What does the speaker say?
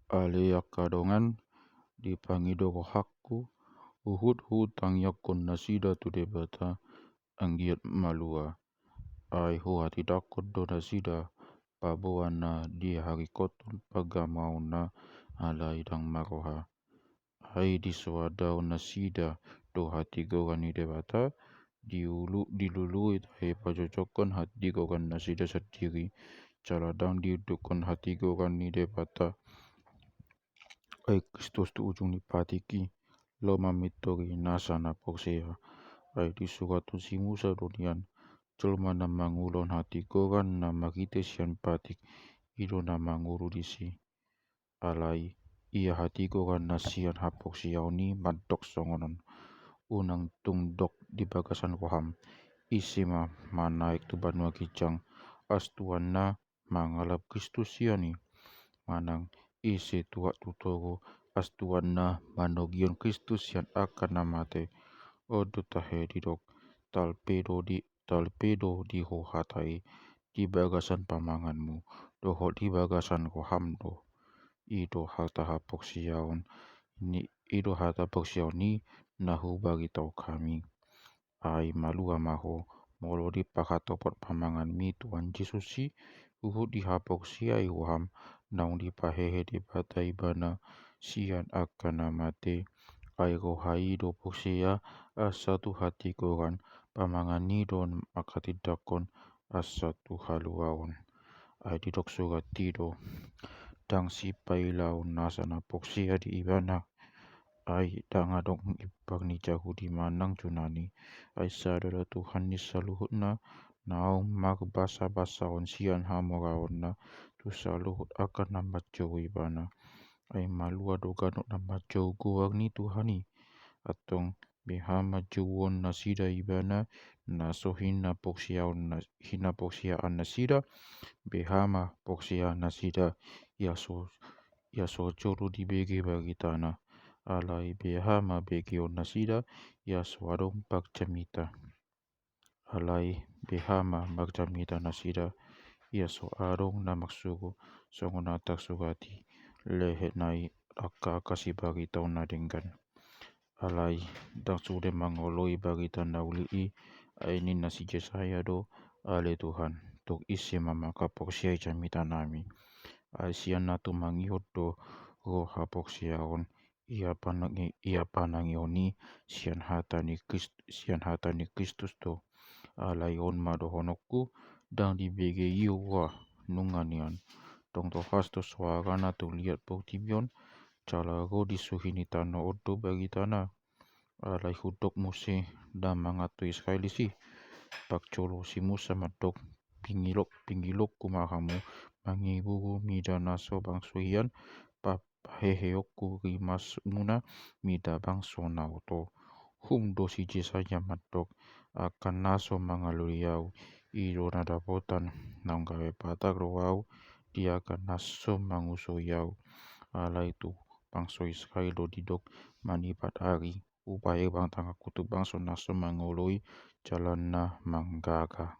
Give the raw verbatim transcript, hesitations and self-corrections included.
Ale angka dongan, dipangido rohangku, huhut hutangiangkon nasida tu Debata, anggiat malua. Ai huhatindangkon do nasida paboa na diharikothon pangamaonna, alai ndang marroha. Ai disoadaon nasida do hatigoran ni Debata, diulu, dilului tahe pajojokkon hatigoran nasida sandiri, jala ndang diundukkon hatigoran ni Debata. Ai Kristus tu ujung ni patik i, laho mamintori nasa na porsea. Ai disurathon si Musa do nian, jolma na mangulahon hatigoran na marhite sian patik, i do na mangolu disi. Alai ia hatigoran na sian haporseaon i mandok songon on: Unang tung dok di bagasan roham: Ise ma manaek tu banua ginjang, astuanna mangalap Kristus sian i? Manang ise tuat tu toru, astuanna manogihon Kristus sian angka na mate? On do tahe didok: Talpe do di, talpe do di ho hata i di bagasan pamanganmu, dohot di bagasan roham do. I do hata haporseaon ni, i do hata porseaon i na hubaritahon hami. Ai malua ma ho, molo dipahatopot pamanganmi Tuhan Jesus i, huhut dihaporseai roham, naung dipahehe Debata Ibana sian angka na mate. Ai roha i do porsea asa tu hatigoran, pamangan i do manghatindangkon asa tu haluaon. Ai didok surat i do: Ndang sipailaon nasa na porsea di Ibana. Ai ndang adong impar ni Jahudi manang Junani, ai sada do Tuhan ni saluhutna, naung marbasabasahon sian hamoraonna tu saluhut angka na manjou Ibana. Ai malua do ganup na manjou goar ni Tuhan i. Antong beha ma jouon nasida Ibana, na so hinaporseaon na, hinaporseaan nasida, beha ma porseaan nasida, ia so, ia so jolo dibege baritana. Alai beha ma begeon nasida, ia so adong parjamita. Alai beha ma marjamita nasida, ia so adong na marsuru, songon na tarsurat i: Lehet nai angka, angka sibaritaon na denggan. Alai ndang sude mangoloi barita na uli i, ai ninna si Jesaya do: Ale Tuhan, tung ise ma manghaporseai jamitanami? Ai sian na tumangihon do ro haporseaon, ia panangi, ia panangihon i sian hata ni Krist-, sian hata ni Kristus do. Alai on ma dohononku: Ndang dibege i ua nunga nian. Tong tohas do soarana tu liat portibi on, jala ro di suhi ni tano on do baritana. Alai hudok muse ndang manganto Israel disi. Parjolo si Musa mandok: Pingilok, pingilokku ma hamu mangiburu mida na so bangso hian, pa-, paheheonku rimasmuna mida bangso na oto. Hum do si Jesaya mandok: Angka na so mangalului ahu, i do na dapotan, naung gabe patar do ahu di angka na so mangusoi ahu. Alai tu bangso Israel do didok: Manipat ari hupaherbang tanganku tu bangso na so mangoloi jalanna manggaga.